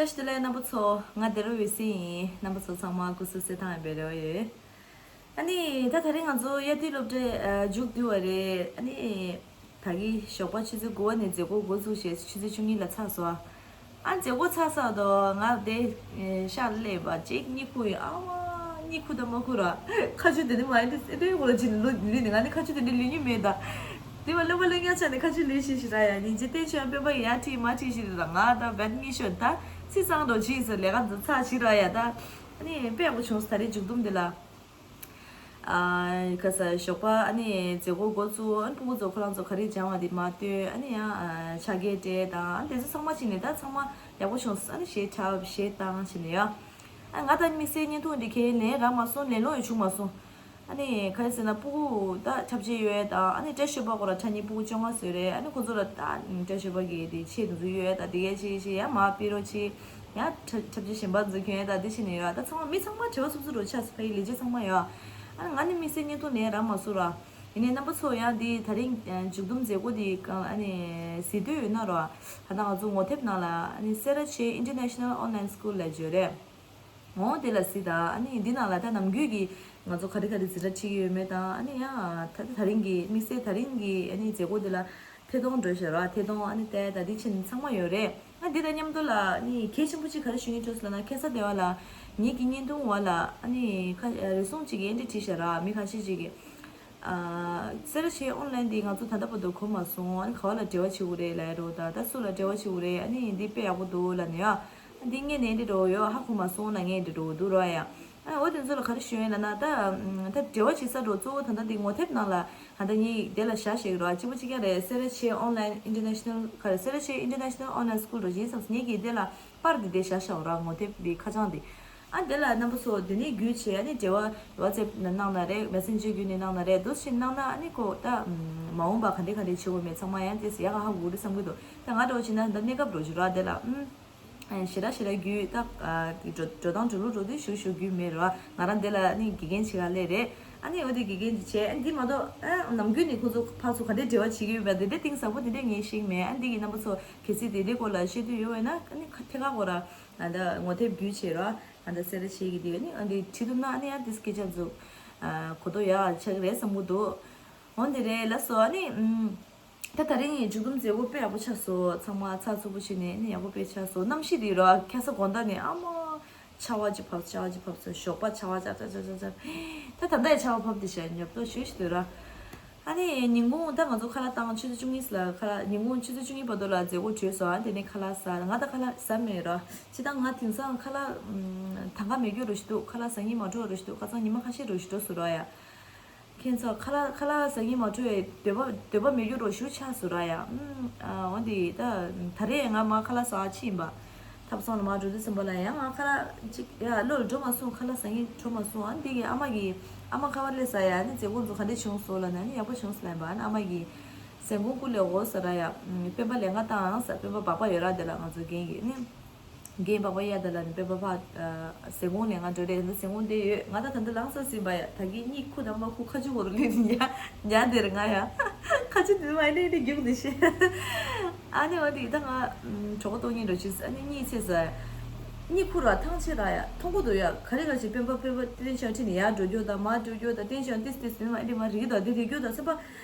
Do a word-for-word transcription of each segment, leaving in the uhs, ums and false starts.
བཀྲ་ཤིས་བདེ་ལེགས་རྣམ་པ་ཚོ། ང་བདེ་རོ་འོད་ཟེར་ཡིན། རྣམ་པ་ཚོ་ཚང་མ་སྐུ་གཟུགས་གསལ་ཐང་ཡིན་པའི་རེ་བ་ཡོད། ཨ་ནི་ད་དེ་རིང་ང་ཚོ་དབྱར་དུས་སློབ་གྲྭ་ཨ་མཇུག་བསྡུ་བ་རེད། ཨ་ནི་ད་གི་ཞོགས་པ་ཆུ་ཚོད་དགུ་པ་ནས་མཛད་སྒོ་འགོ་ཚུགས་བྱས་ཆུ་ཚོད་བཅུ་གཉིས་ལ་ཚར་སོང་། ཨ་མཛད་སྒོ་ཚར་ཚར་དུས་ང་དེ་ཨེ་ཤག་སླེབས་པ་གཅིག་གཉིད་ཁུག་ཡིན། ཨ་མ་གཉིད་ཁུག་དང་མ་ཁུག་ར། ཁ་ཆུ་དེ་འདྲ་མ་ཡིན་དེ་ཨེ་འདྲའི་སྐོར་ལ་ཅིག་ལུས་ལུས་ནས། ང་ནི་ཁ་ཆུ་དེ་འདྲ་ལུས་མྱོང་མེད་ད། དེ་བ་སློབ་པ་སློབ་གཉེར་ཆ་ནས་ཁ་ཆུ་ལུས་ཤེས་ཤིག་ར་ཡ། ཉིན་གཅིག་བསྟན་ཆོས་དཔོན་པོ་ཡར་ཁྲིད་མར་ཁྲིད་ཤིག་ར། ང་ད་བད་གཉིད་ཤོར་ད། ཚིག་གཙང་འགྲོ་ཅིག་ཟེར་ལས་ཀ་འདི་ཚར་ཤིག་ར་ཡ་ད། ཨ་ནི་དཔེ་ཡག་པོ་བྱུང་སོང་ད་རེས་མཇུག་བསྡོམས་དེ་ལ། ཨ་ཁ་ས་ཞོགས་པ་ཨ་ནི་མཛད་སྒོ་འགོ་བཙུགས། ཨ་ནི་ཕྲུ་གུ་ཚོ་ཁོ་རང་ཚོ་ག་རེ་སྦྱང་བ་དེ་མར་སྟོན། ཨ་ནི་ཡང་ཨ་ཕྱག་འཁྱེར་སྤྲད་དང་། ཨ་ནི་དེ་ཚོ་ཚང་མ་བྱས་ནས་ད་ཚང་མ་ཡག་པོ་བྱུང་སོང་། ཨ་ནི་གཞས་འཁྲབ་གཞས་བཏང་བྱས་ནས་ཡ། ཨ་ང་ད་དམིགས་བསལ་བརྙན་ཐུང་འདི་གའི་ལེན་རག་མ་སོང་། ལེན་ལོང་ཡང་བྱུང་མ་སོང་། ཨ་ནི་ག་རེ་ཟེར་ན་ཕྲུ་གུ་ད་འཁྲབ་ཆས་ཡོད་དང་། ཨ་ནི་བཀྲ་ཤིས་པ་ཁོ་ར་ཕྲུ་གུ་བཅོ་ལྔ་བཟོས་རེད། ཨ་ནི་ཁོ་ཚོ་ལ་ད་བཀྲ་ཤིས་པ་གི་དེ་ཆས་དེ་ཚོ་ཡོད་ད། དེ་གའི་ཆས་ཆས་ཡ་མར་ཕུལ་རོགས་བྱེད། ཡང་འཁྲབ་འཁྲབ་ཆས་གཞན་པ་ཚོ་གྱོན་ཡ་ད་དེ་བྱས་ནས་ཡོད་ད། ཚང་མ་མི་ཚང་མ་བྲེལ་བ་འཚུབ་འཚུབ་རུ་ཆགས་སོང་། ཕ་གི་ལས་བྱེད་ཚང་མ་ཡོད། ཨ་ནི་ང་ནི་དམིགས་བསལ་བརྙན་ཐུང་ལེན་རག་མ་སོང་ར། ཡིན་ནའི་རྣམ་པ་ཚོ་ཡང་འདི་དེ་རིང་མཇུག་བསྡོམས་མཛད་སྒོ་འདི་ཨ་ནི་གཟིགས་འདོད་ཡོད་ན་ར། ད་ལྟ་ང་ཚོ་ངོ་དེབ་ནང་ལ་ཨ་ནི་སེ་ར་བྱེས་International Online School ལབ་ཡོད་རེད། འོང་དེ་ལ་གཟིགས་དང་། ཨ་ནི་འདི་ནང་ལ་ད་ནམ་རྒྱུན་གྱི་ང་ཚོ་ག་རེ་ག་རེ་འཛིན་གྲྭ་ཁྲིད་ཀྱི་ཡོད་མེད་དང་། ཨ་ནི་ཡང་ད་ད་རིང་གི་དམིགས་བསལ་ད་རིང་གི་ཨ་ནི་མཛད་སྒོ་འདི་ལ་ཐད་གཏོང་འགྲོ་ཤག་ར། ཐད་གཏོང་ཨ་ནི་ལྟ་ད་འདི་ཕྱིན་ཚང་མ་ཡོད་རེད། ཨ་འདི་དང་མཉམ་དུ་ལ་ཨ་ནི་གལ་ཆེན་པོ་གཅིག་ག་རེ་ཞུ་སྙིང་འདོད་སོང་ལབ་ན། ཁ་སང་དེ་བ་ལ་ངེད་ཀྱི་བརྙན་ཐུང་བ་ལ་ཨ་ནི་ཁ་རེ་ཟུང་གཅིག་གིས་འདི་འདྲ་བྲིས་ཤག་ར། མི་ཁ་ཤས་ཅིག་གིས། ཨ་སེ་ར་བྱེས་Online འདི་ང་ཚོ་ད་ལྟ་བར་དུ་གོ་མ་སོང་། ཨ་ནི་ག་བ་ལ་འབྲེལ་བ་བྱེད་དགོས་རེད་ལབ་ཡ་འདྲ་བོ་དང་། ད་སུ་ལ་འབྲེལ་བ་བྱེད་དགོས་རེད། ཨ་ནི་འདི་དཔེ་ཡག་པོ་འདུག་ལབ་ནས་ཡ། ཨ་འདི་ངས་ནས་འདི་འདྲ་བོ་ཡོད་ཧ་གོ་མ་སོང་ལབ་ངས་འདི་འདྲ་བོ་འདུག་ར་ཡ། ཨ་འོ་དེ་ཚོ་ལ་ག་རེ་ཞུ་ཡིན་ལབ་ན། ད་ད་འབྲེལ་བ་བྱེད་ས་འདྲ་བོ་གཙོ་བོ་ད་ལྟ་འདི་ངོ་དེབ་ནང་ལ་ད་ལྟ་ངས་དེ་ལ་བཞག་བཞག་གི་ར། གཅིག་པ་གཅིག་རྐྱང་རེད། སེ་ར་བྱེས་Online International ག་རེ། སེ་ར་བྱེས་International Online School འདྲ་བོ་ཡིན་བསམ་སོང་། ངས་ཀྱིས་དེ་ལ་པར་འདི་དེ་བཞག་བཞག་ར། ངོ་དེབ་འདི་ཁ་བྱང་འདི། ཨ་དེ་ལ་རྣམ་པ་ཚོ་འདི་ནས་བརྒྱུད་བྱས་ཨ་ནི་འབྲེལ་བ་WhatsApp ནང་གནང་ན་རེད། Messenger བརྒྱུད་ནས་གནང་ན་རེད། འདུག་སེ་གནང་ན་ཨ་ནི་ཁོ་ད་མ་འོངས་པ་ག་འདྲ་ག་འདྲ་བྱེད་དགོས་མེད་ཚང་མ་ཡང་དེ་ཡག་ག་ཧ་གོ་གི་རེད་བསམ་གི་འདུག་ད་ང་འདྲ་བོ་བྱས་ན་ད་གནས་སྐབས་འདྲ་བོ་ཞིག་ར། དེ་ལ་ཨུམ་ཞེ་དྲག་ཞེ་དྲག་བརྒྱུད་ད་འགྲོ་འགྲོ་སྟངས་འགྲོ་ལུགས་འགྲོ་དུས་ཞུ་ཞུ་རྒྱུ་མེད་ར། ང་རང་དེ་ལ་ཨ་ནི་དགེ་རྒན་བྱེད་ག་སླེབས་རེད། ཨ་ནི་འོ་དེ་དགེ་རྒན་བྱས། ཨ་འདི་མ་གཏོགས་ཨ་ནམ་རྒྱུན་ནས་ཁོ་ཚོ་ཕར་ཚུར་ག་འདྲ་འབྲེལ་བ་བྱེད་ཀྱི་ཡོད་པ་དེ་འདྲ་གཏིང་ཟབ་པོ་དེ་འདྲ་ངས་ཤེས་ཀྱི་མེད། ཨ་འདི་གི་རྣམ་པ་ཚོ་གལ་སྲིད་དེ་འདྲའི་སྐོར་ལ་ཤེས་འདོད་ཡོད་པ་ཡིན་ན་ཨ་ནི་ཁ་ཐད་ཀར་སྐོར་ར། ཨ་ད་ངོ་དེབ་བརྒྱུད་བྱས་ར། ཨ་ད་སེ་ར་བྱེས་ཀྱི་དེ་ནི་ཨ་འདི་བྲིས་ཐུབ་ན་ཨ་ནི་ཡང་དེ་སྐད་ཆ་འཛུགས། ཨ་གོ་རྟོགས་ཡག་ཆགས་ཀྱི་རེད་བསམ་གྱི་འདུག་འོ་འདི་རེད་ལགས་སོ། ཨ་ནི་ཨམ་ད་ད་རིང་མཇུག་བསྡོམས་མཛད་སྒོ་དཔེ་ཡག་པོ་ཆགས་སོང་། ཚང་མ་ཚགས་ཚུད་པོ་བྱས་ནས་ཨ་ནི་ཡག་པོ་དཔེ་ཆགས་སོང་། གནམ་གཤིས་དེ་ར་ཁ་སང་དགོང་དག་ནས་ཨ་མ་ཆར་པ་ཅིག་བབས། ཆར་པ་ཅིག་བབས་སོང་། ཞོགས་པ་ཆར་པ་ཅབ་ཅབ་ཅབ་ཅབ། ད་ད་ལྟ་ཡང་ཆར་པ་བབས་བསྡད་ཤག་ཉོབ་ཏོ་ཞེ་ཞིག་འདུག་ར། ཨ་ནི་ཉིན་གུང་ད་ང་ཚོ་ཁ་ལག་བཏང་། ཆུ་ཚོད་བཅུ་གཉིས་ལ་ཁ་ལག་ཉིན་གུང་ཆུ་ཚོད་བཅུ་གཉིས་བར་དུ་ལ་མཛད་སྒོ་གྲོལ་སོང་། ཨ་དེ་ནས་ཁ་ལག་ཟ། ང་ད་ཁ་ལག་ཟ་མེད་ར། སྤྱིར་བཏང་ང་དེང་སང་ཁ་ལག་ཨམ་ཐང་ག་མེད་རྒྱུ་རོ་ཞིག་འདུག་ཁ་ལག་ཟ་སྙིང་མ་བྲོ་རོ་ཞིག་འདུག་ཁ་སང་ཉི་མ་ཁ་ཤས་རོ་ཞིག་འགྲོ་སོང་ར་ཡ། ཁྱེད་ཚོ་ཁ་ལག་ཁ་ལག་ཟ་སྙིང་མ་བྲོ་བའི་འདོད་པ་འདོད་པ་མེད་རྒྱུ་རོ་ཞིག་ཆགས་སོང་ར་ཡ། ཨམ་ཨ་འོ་དེ་ད་ད་རེས་ང་མ་ཁ་ལག་ཟ་ཕྱིན་པ། ཐབ་ཚང་ལ་མར་འགྲོ་དུས་ཙམ་པ་ལ་ཡང་ང་ཁ་ལག་ཅིག་ཡ་བློ་ལ་འགྲོ་མ་སོང་། ཁ་ལག་ཟ་སྙིང་བྲོ་མ་སོང་། ཨ་འདི་གི་ཨ་མ་གི་ཨ་མ་ཁ་པར་སླེབས་ས་ཡ། ཨ་ནི་མཛད་སྒོ་ཚོ་ག་འདྲ་བྱུང་སོང་ལབ་ན། ཨ་ནི་ཡག་པོ་བྱུང་སོང་ལབ་པ། ཨ་ནི་ཨ་མ་གི་ཟན་གོང་སྐུ་ལས་འོ་ཟེར་ར་ཡ། སྤེན་པ་ལས་ང་བཏང་ཨང་ཟེར། སྤེན་པ་སྦག་སྦག་ཡོད་ར་དེ་ལ། ང་ཚོ་རྒན་གི་ཨ་ནི་རྒན་སྦག་སྦག་ཡ་དེ་ལ་ནི་སྤེན་པ་ཕ་ཟན་གོང་ལས་ང་འགྲོ་རེད། ཟན་གོང་དེ་ཡོད། ང་ད་ད་འདི་ལངས་ས་ཟིན་པ་ཡ། ད་གི་གཉིད་ཁུག་དང་མ་ཁུག་ཁ་ཆུ་བོར་ལུས་ནི་ཡ་ཉ་དེར་ང་ཡ་ཁ་ཆུ་དེ་མ་ནི་ནི་རྒྱུག་ནི་ཤེས། ཨ་ནི་འོ་དེ་ད་ང་གྲོད་ཁོག་ལྟོགས་སྙིང་འདྲ་བྱས། ཨ་ནི་གཉིད་སད་ཟེར། གཉིད་ཁུག་ར་ཐང་ཆད་ར་ཡ། མཐོང་གི་འདུག་ཡ། ག་རེ་ག་རེ་བྱས་སྤེན་པ་སྤེན་པ་ཏི་རིན་ཆང་ཁྲིད་ནས་ཡར་འགྲོ་རྒྱུ་དང་མར་འགྲོ་རྒྱུ་དང་ཏི་རིན་ཆང་ཏིས་ཏིས་ཏིས་མ་ཨེ་འདྲ་མ་རིག་དང་དེ་རིག་རྒྱུ་དང་སེམས་པ་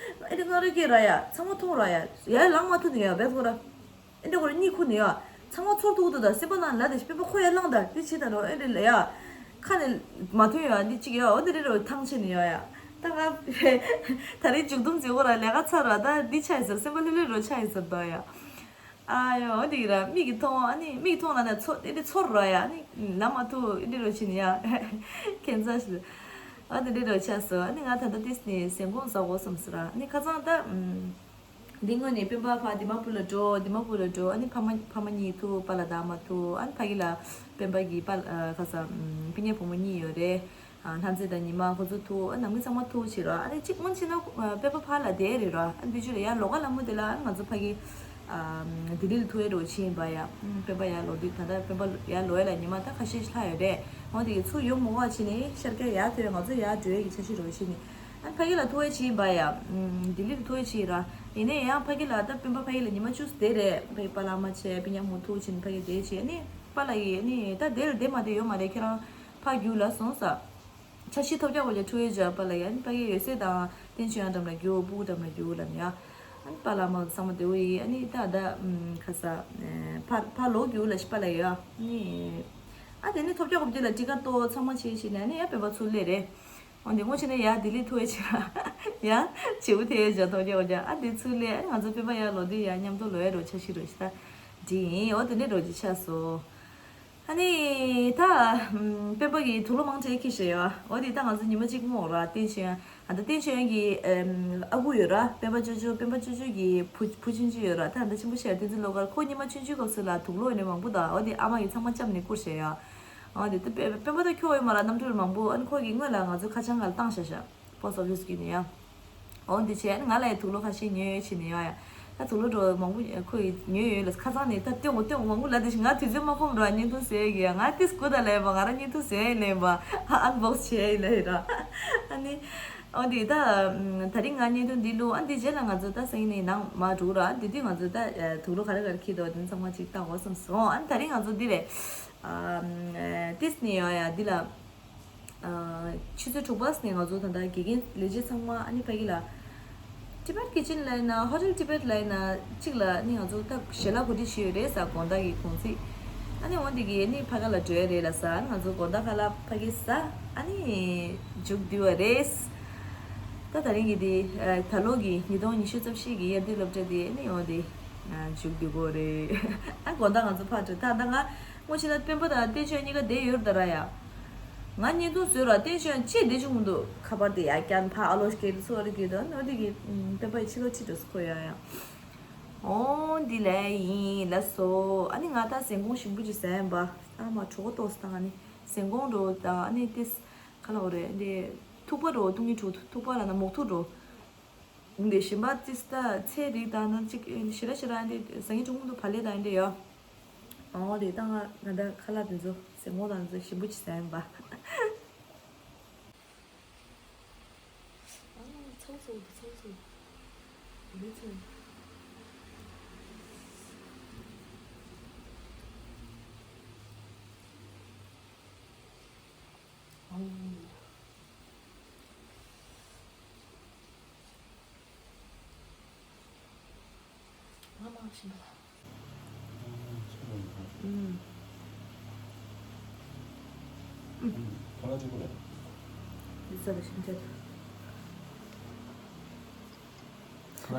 ཨེ་འདྲ་ང་རེ་སྐྱེ་ར་ཡ། ཚང་མ་མཐོང་ར་ཡ། ཡར་ལངས་མ་ཐུབ་ནས་ཡ་བས་ཁོ་ར། ཨེ་འདྲ་ཁོ་ར་གཉིད་ཁུག་ནས་ཡ། ཚང་མ་ཚོར་ཐུག་འདུག་དང་སེམས་པ་ནང་ལ་དེ་སྤེན་པ་ཁོ་ཡར་ལངས་དང་དེ་བྱེད་དང་རོ་ཨེ་འདྲ་ལ་ཡ། ཁ་ནས་མ་ཐོན་ཡ་འདི་གཅིག་ཡ། འོ་དེ་རེད་རོ་ཐང་ཆད་ནས་ཡ་ཡ། ད་ང་ད་རེས་མཇུག་བསྡོམས་བྱེད་དགོས་ར། ལས་ཀ་ཚར་ར། ད་འདི་ཆགས་ཡིན་ཟེར། སེམས་པ་ལྷོད་ལྷོད་རོ་ཆགས་ཡིན་ཟེར་དོ་ཡ། ཨ་ཡོ་འོ་དེ་གི་ར་མིག་གིས་མཐོང་། ཨ་ནི་མིག་གིས་མཐོང་ན་ན་ཚོ་དེ་འདྲ་ཚོར་ར་ཡ། ཨ་ནི་ལམ་མ་ཐུག་འདི་འདྲ་རོ་ཕྱིན་ཡ། ཁྱད་མཚར་ཞིག་འོ་དེ་འདྲ་རོ་ཆགས་སོང་། ཨ་ནི་ང་ད་ལྟ་ཏིས་ནི་ཟན་གོང་ཟ་དགོས་བསམ་སོང་ར། ཨ་ནི་ཁ་སང་ད་འདི་སྔོན་ནས་སྤེན་པ་ཕ་དི་མ་པུར་ལ་འགྲོ། དི་མ་པུར་ལ་འགྲོ། ཨ་ནི་ཕ་མ་ཕ་མ་གཉིས་ཐུག་པཱ་ལགས་དང་ཨ་མ་ཐུག་ཨ་ནི་ཕ་གི་ལ་སྤེན་པ་གི་པཱ་ཁ་སང་སྤུན་ཉེ་བུ་མོ་གཉིས་ཡོད་རེད། ཨ་ལྷ་མཛེས་དང་ཉི་མ་ཁོ་ཚོ་ཐུག་ཨ་ནམ་གི་ཚང་མ་ཐུག་བྱེད་རོགས། ཨ་ནི་གཅིག་སྔོན་ཕྱིན་ན་ཨ་སྤེན་པ་ཕ་ལ་བསྡད་རེད་རོགས། ཨ་ནི་དུས་ཚོད་ལ་ཡར་ལོགས་ཀ་ལ་མོ་དེ་ལ་ཨ་ང་ཚོ་ཕ་གི་ཨ་ལྡི་ལི་ལ་ཐུག་ཡས་འགྲོ་ཕྱིན་པ་ཡ། ཨ་སྤེན་པ་ཡར་ལོག་དུས་ད་ལྟ་སྤེན་པ་ཡར་ལོག་ཡས་ལ་ཉི་མ་ད་ཁ་ཤས་ཤིག་ལྷག་ཡོད་རེད། འོ་དེ་གི་ཚུར་ཡོང་མི་དགོས་པ་བྱས་ནས་ཤར་རྒྱག་ཡར་ཐོན། ང་ཚོ་ཡར་འགྲོ་ཡས་ཀྱི་འཆར་གཞི་འགྲོ་བྱས་ནས་ཨ་ཕ་གི་ལ་ཐུག་ཡས་ཕྱིན་པ་ཡ། ཨ་ལྡི་ལི་ལ་ཐུག་ཡས་ཕྱིན་ར། ཡིན་ནའི་ཡང་ཕ་གི་ལ་ད་སྤེན་པ་ཕ་གི་ལ་ཉི་མ་བཅུ་བསྡད་རེད། ཕ་གི་པཱ་ལགས་མ་བྱས་སྤུན་ཉེ་བུ་མོ་ཐུག་ཕྱིན་ཕ་གི་བསྡད་བྱས་ནས། པཱ་ལགས་ཀྱིས་ནི་ད་དེར་བསྡད་མ་བསྡད་ཡོད་མ་རེད། ཁྱེད་རང་ཕར་རྒྱུགས་ལབ་སོང་ས། འཆར་གཞི་ཐོབ་རྒྱག་དགོས་ཀྱི་ཁྲུའུ་ཡེ་ཇོ་པཱ་ལགས་ཀྱིས། ཨ་ནི་ཕ་གི་ཡོད་ཚད་དང་ཏེན་ཆོན་ཡང་འགྲམ་ལ་རྒྱུགས། སྤུ་གུ་འགྲམ་ལ་རྒྱུགས་ལབ་ནས་ཡ། ཨ་ནི་པཱ་ལགས་མ་ཚང་མ་བདེ་བོ་ཡིན། ཨ་ནི་ད་ད་ཁ་ས་ཕར་ཕར་ལོག་རྒྱུགས་ལབ་ཤི་པཱ་ལགས་ཡོད། ཨ་ནི་ཨ་དེ་ནི་ཐོབ་རྒྱག་དགོས་ཀྱི་ལ་ཊི་ཀ་ཊོ་ཚང་མ་བྱས་ཤི་ནས་ཨ་ནི་ཡ་སྤེན་པ་ཚུར་སླེབས་རེད། འོ་འདི་སྔོན་ཆད་ནས་ཡར་ལྡི་ལི་ཐུག་ཡས་ཆེ་ར། ཡ་བྱེའུ་ཐེ་ཡས་བྱ་ཐོག་རྒྱག་འོ་རྒྱག་ཨ་འདི་ཚུར་སླེབས། ཨ་ང་ཚོ་སྤེན་པ་ཡར་ལོག་དུས་ཡར་མཉམ་དུ་ལོག་ཡས་རོ་འཆར་གཞི་རོ་ཞིག་ད་འདི་ཡིན། འོ་དེ་འདྲས་རོ་ཅིག་ཆགས་སོང་། ཨ་ནི་ད་སྤེན་པ་གིས་དུག་ལོག་མང་ཆེ་ཁྱེར་ཤག་ཡ། འོ་དེ་ད་ང་ཚོ་ཉི་མ་གཅིག་སྔོན་ར་ཏེན་ཆོན་ཡང་ཨ་ད་ཏེན་ཆོན་ཡང་གི་ཨ་ཁུ་ཡོད་ར། སྤེན་པ་ཅོ་ཅོ་སྤེན་པ་ཅོ་ཅོ་གི་བུ་བུ་ཆུང་ཆུང་ཡོད་ར། ད་ད་ཆེན་པོ་ཤག་བསྟན་འཛིན་བློ་དཀར། ཁོ་ཉི་མ་ཆུང་ཆུང་སྐབས་སུ་ལ་དུག་ལོག་ཡོད་ནི་མང་པོ་ད། འོ་དེ་ཨ་མ་གིས་ཚང་མ་བཅབས་ནས་བསྐུར་ཤག་ཡ། འོ་དེ་ད་སྤེན་པ་ད་ཁྱོ་ཡོད་མ་ར་གནམ་གྲུ་མང་པོ། ཨ་ནི་ཁོ་གིས་སྔོན་ལ་ང་ཚོ་ཁ་བྱང་ག་ལ་བཏང་ཤག་ཤག་པོ་སི་ཊི་ཨོ་ཕི་སི་བརྒྱུད་ནས་ཡ། འོ་འདི་བྱས་ང་ལ་ཡ་དུག་ལོག་ཁ་ཤས་ཉོས་ཡོད་བྱས་ནས་ཡ་ཡ། ད་དུག་ལོག་འགྲོ་མང་པོ་ཁོ་ཡིས་ཉོས་ཡོད་ལ་ཁ་སང་ནས་ད་སྟོན་དགོས་སྟོན་དགོས་མང་པོ་ལབ་དེ་ཞིག་ང་དུས་ཚོད་མ་ཁོམ་ར་བརྙན་ཐུང་བཟོས་ཡོད་གི་ཡ། ང་ཏིས་དགོས་ད་ལས་པ་ང་ར་བརྙན་ཐུང་བཟོས་ཡོད་ལས་པ་ཨན་བོག་སི་བྱས་ཡོད་ལས་ར། ཨ་ནི་འོ་འདི་ད་ད་རིང་ང་བརྙན་ཐུང་འདི་བླུག་ཨ་འདི་རྗེས་ལ་ང་ཚོ་ད་སང་ཉིན་ནས་ནང་མ་འགྲོ་ར། འདི་དུས་ང་ཚོ་ད་དུག་ལོག་ག་རེ་ག་རེ་ཁྱེར་འདུག་དེ་ཚང་མ་ཅིག་ལྟ་དགོས་བསམ་སོང་། ཨ་ནི་ད་རིང་ང་ཚོ་འདི་རེད། ཏིས་ནས་ཡོང་ཡ་འདི་ལ། ཆུ་ཚོད་དྲུག་པ་ནས་ང་ཚོ་ད་ལྟ་དགེ་རྒན་ལས་བྱེད་ཚང་མ་ཨ་ནི་ཕ་གི་ལ། Tibet Kitchen ལ་ཡིན་ན་Hotel Tibet ལ་ཡིན་ན་གཅིག་ལ་ཨ་ནི་ང་ཚོ་ད་ཞལ་ལག་གོ་སྒྲིག་བྱས་ཡོད་རེད་ས། དགོང་དག་གི་གུང་ཚིགས། ཨ་ནི་འོ་འདི་གི་ཨ་ནི་ཕ་ག་ལ་འགྲོ་ཡ་རེད་ལ་ས། ཨ་ནི་ང་ཚོ་དགོང་དག་ཁ་ལག་ཕ་གི་ཟ་ཨ་ནི་མཇུག་བསྡུ་བ་རེད། ད་ད་རིང་གི་དེ་ད་ལོ་གི་ཉིས་སྟོང་ཉི་ཤུ་རྩ་བཞི་གི་དབྱར་དུས་སློབ་གྲྭ་དེ་ཨ་ནི་འོ་དེ་མཇུག་བསྡུ་དགོས་རེད། ཨ་དགོང་དག་ང་ཚོ་ཕར་འགྲོ་ད་ད་ང་། སྔོན་ཆད་ལ་སྤེན་པ་དང་བསྟན་ཆོས་གཉིས་ཀ་བསྡད་ཡོད་ད་ར་ཡ། ང་བརྙན་ཐུང་བཟོས་ར་བསྟན་ཆོས་ཅི་བསྡད་བྱུང་མི་འདུག་ཁ་པར་དེ་ཡ་ཀྱན་ཕ་ཨ་ལོ་སྐད་ཚོ་རེ་གི་དོན་ཨ་དེ་གི་སྤེན་པ་ཡི་ཕྱི་ལོ་ཕྱི་དྲོ་སུ་ཁོ་ཡ་ཡ། འོ་འདི་ལས་ཡིན་ལ་སོ། ཨ་ནི་ང་ད་ཟན་གོང་ཞིམ་པོ་ཅིག་ཟ་ཡིན་པ། ཨ་མ་གྲོད་ཁོག་ཏོག་སི་དང་ཨ་ནི་ཟན་གོང་འགྲོ་དང་ཨ་ནི་ཏིས་ཁ་ལ་འོ་རེད་འདི་ཐུག་པ་འགྲོ་ཐུག་ངི་གྲོ་ཐུག་པ་ལ་ན་མོག་ཐུག་འགྲོ། འདི་ཞིམ་པ་ཙི་སྟ་ཚལ་རིགས་དང་ན་ཅིག་ཞི་ར་ཞི་ར་འདི་ཟ་ངི་གྲོགས་མོ་འདུག་བ་ལེ་དང་འདི་ཡོ། ཨོ་རེད་ད་ང་ང་ད་ཁ་ལག་དེ་ཚོ་ཟེ་མོ་དང་ཚོ་ཞིམ་པོ་ཅི་ཟ་ཡིན་པ། ཚང་སོང་འདུག་ཚང་སོང་། འདི་ཚོ། ཨོ། ང་མ་ཤི་ལ། ཨུམ། ཨུམ། ཁོ་ལ་ཅི་གོ་ལ། འདི་ཚོ་ལ་ཤིང་ཆ། ཁོ་ལ།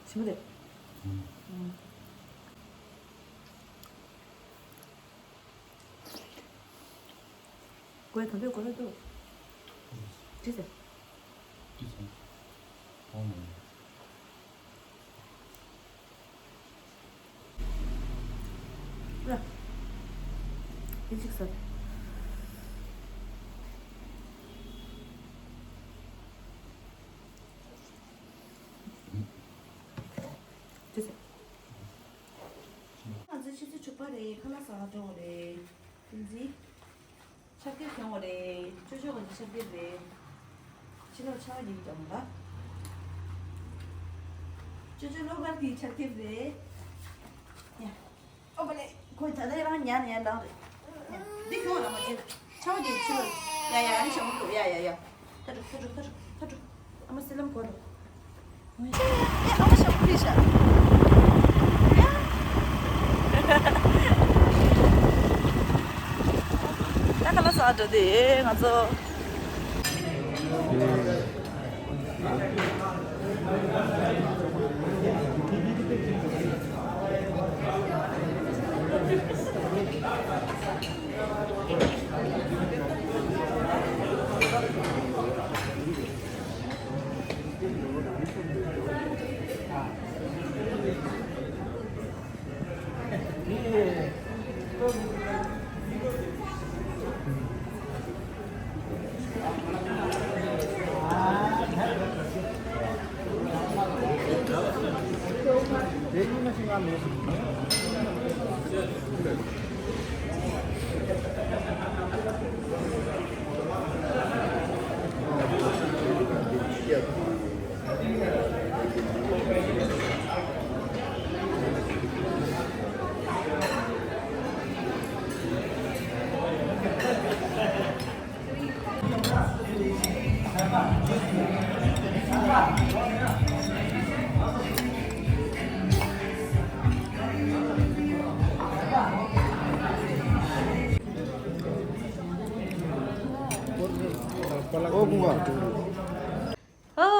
ཤི་མ་རེད། ཨུམ། ཨུམ། གོས་གང་འདོད་གོན་ལ་འདུག་ཅི་ཟེར། ཅི་ཟེར། ཨོ་མ། ལ། ཨེ་ཅིག་ཟེར། ཅི་ཟེར། ང་ཚོ་ཆུ་ཚོད་དྲུག་པ་རེད། ཁ་ལག་ཟ་ག་འགྲོ་དགོས་རེད། དེ་འཛིན། ཆར་དེབ་གྱོན་དགོས་རེད། ཅོ་ཅོ་ག་ཚོད་ཆར་དེབ་རེད། ཕྱི་ལོགས་ཆར་པ་རྒྱག་གི་འདུག་ད། ཅོ་ཅོ་བློ་དཀར་གྱི་ཆར་དེབ་རེད། ཡ། ཨོ་པ་ལེ། ཁོས་ད་ལྟ་རང་ཉལ་ནས་ཡར་ལངས་རེད། འདི་ཁྱོད་རང་མ་བྱེད། ཆང་གི་ཆུ། ཡ་ཡ་ཨ་ནི་ཞང་མོ་འགྲོ། ཡ་ཡ་ཡ། ད་འགྲོ་ད་འགྲོ་ད་འགྲོ་ད་འགྲོ། ཨ་མ་སི་ལམ་གོ་འགྲོ། ཡ་ཨ་མ་ཞང་མོ་ཁྲིད་ཤག་ཡ། ད་ཁ་ལག་ཟ་འགྲོ་དེ་ང་ཚོ། ཨོ་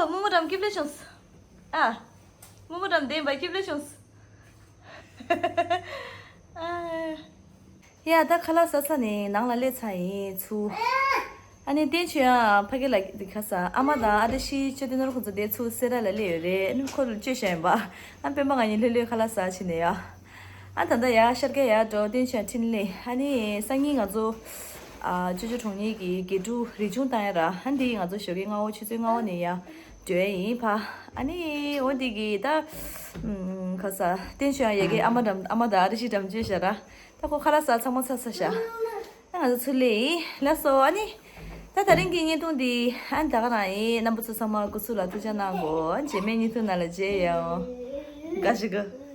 རྨོ་མོ་འགྲམ་སྐྱིད་པོ་བྱུང་། ཨ། རྨོ་མོ་འགྲམ་བདེན་པ་སྐྱིད་པོ་བྱུང་། ཨ། ཡ་ད་ཁ་ལག་ཟ་ཚར་ནས་ནང་ལ་སླེབས་ཚར་ཡིན་ཚུར། ཨ་ནི་བསྟན་ཆོས་ཡང་ཕ་གི་ལ་འདི་ཁ་ས་ཨ་མ་དང་ཨ་བཀྲ་ཤིས་ཆོས་ལྡན་ནོར་ཁོང་ཚོ་དེ་ཚུར་སེ་ར་ལ་སླེབས་ཡོད་རེད། ཨ་ནི་ཁོ་ལ་བཅོས་བཞག་ཡིན་པ། ཨ་སྤེན་པ་ང་གཉིས་ལྷོད་ལྷོད་ཁ་ལག་ཟ་ཕྱིན་ནས་ཡ། ཨ་ད་ལྟ་ཡ་ཤར་རྒྱག་ཡ་འགྲོ། བསྟན་ཆོས་ཡང་འཕྲིན་ལས། ཨ་ནི་སང་ཉིན་ང་ཚོ་ཨ་ཅོ་ཅོ་གྲོང་ཉིད་ཀྱི་དགེ་ཕྲུག་རིག་ཆུང་བཏང་ཡ་ར། ཨ་འདི་ང་ཚོ་ཞོགས་ཀའི་སྔ་བོ་ཆུ་ཚོད་ལྔ་བོ་ནས་ཡ་འགྲོ་ཡ་ཡིན་ཕ། ཨ་ནི་འོ་འདི་གི་ད་ཁ་ས་བསྟན་ཆོས་ཡང་ཡ་གི་ཨ་མ་འགྲམ་ཨ་མ་དང་ཨ་བཀྲ་ཤིས་འགྲམ་བཅོས་བཞག་ར། ད་ཁོ་ཁ་ལག་ཟ་ཚང་མ་ཚར་ཚར་ཤག་ཨ་ང་ཚོ་ཚུར་སླེབས་ཡིན། ལགས་སོ། ཨ་ནི་ད་དེ་རིང་གི་བརྙན་ཐུང་འདི་ཨ་ནི་ད་ག་རང་ཡིན། རྣམ་པ་ཚོ་ཚང་མ་སྐུ་གཟུགས་ལ་ཐུགས་ཅག་གནང་གོ། རྗེས་མའི་བརྙན་ཐུང་ནང་ལ་མཇལ་ཡོང་། དགའ་བཞིན་གོ།